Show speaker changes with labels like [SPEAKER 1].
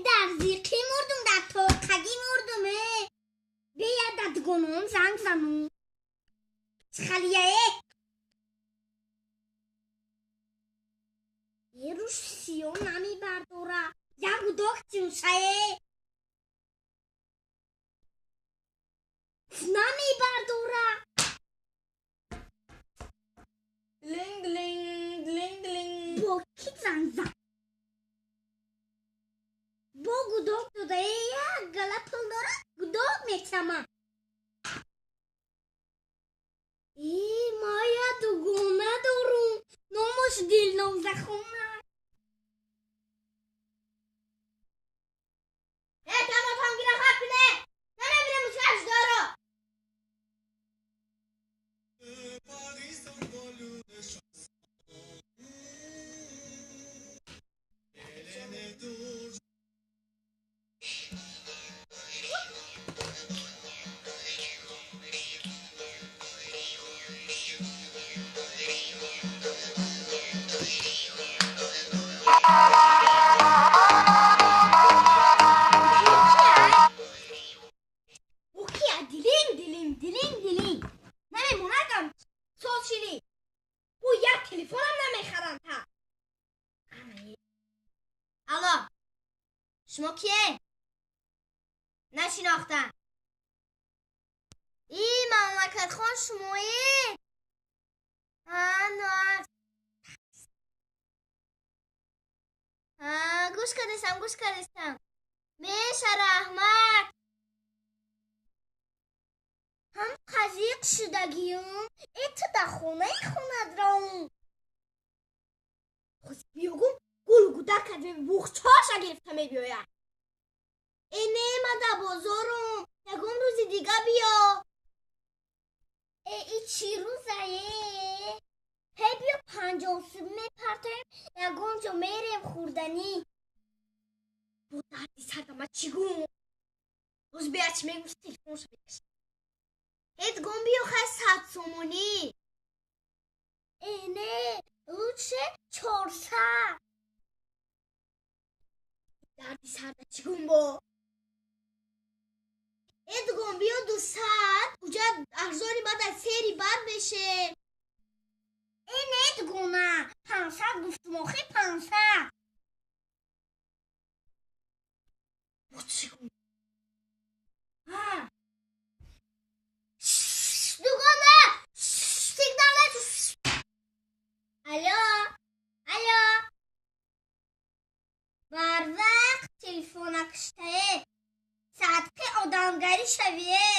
[SPEAKER 1] Дар зиқӣ мурдум, дар тоқагӣ мурдум, э. Бия да дугоном занг занум. Чихалия, э? Е рӯш сиё намебардора. Як гудок тюнша, э. Намебардора.
[SPEAKER 2] Линг линг линг линг.
[SPEAKER 1] Бо ки занг зад? Бо гудок дода, э, як гала пул дорад, гудок метама. Э, ма я дугона дорум. Номаш Дилнозахона.
[SPEAKER 2] Э, тамошон гира хаб куне. Намебинем мушкаш доро. Алло, шумо кие? Нашинохтам. И мамлакатхон шумоед? Гӯш кардастам, гӯш кардастам. Меша раҳмат.
[SPEAKER 1] Ҳам қазиқ шудагиюм, э ту дар хонаи хонадром.
[SPEAKER 2] Хоз биёгум гул гудак кард, буғчаша гирифта мебиёяд. Э не, ман дар бозорум, ягон рӯзи дига биё.
[SPEAKER 1] Э и чӣ рӯзае? Ҳе биё 50 сум мепартоем, ягон ҷо мерем хӯрданӣ.
[SPEAKER 2] Бо дарди сардама чӣ гум? Боз бия чӣ мегӯфт, телефонша мекашад. Ҳет гум биё хай 100 сомонӣ.
[SPEAKER 1] Э не, лучше 400.
[SPEAKER 2] Дарди сарда чӣ гум бо? Эд гум биё 200, уҷа арзони баъд аз сери бад меше.
[SPEAKER 1] Э не дугона, 500 гуфтум охи 500.
[SPEAKER 2] Бо чӣ гум? Ҳа.
[SPEAKER 1] Дугона, сигнал. Алло, алло. Барвақт телефона киштае. Садқи одамгарӣ шавие.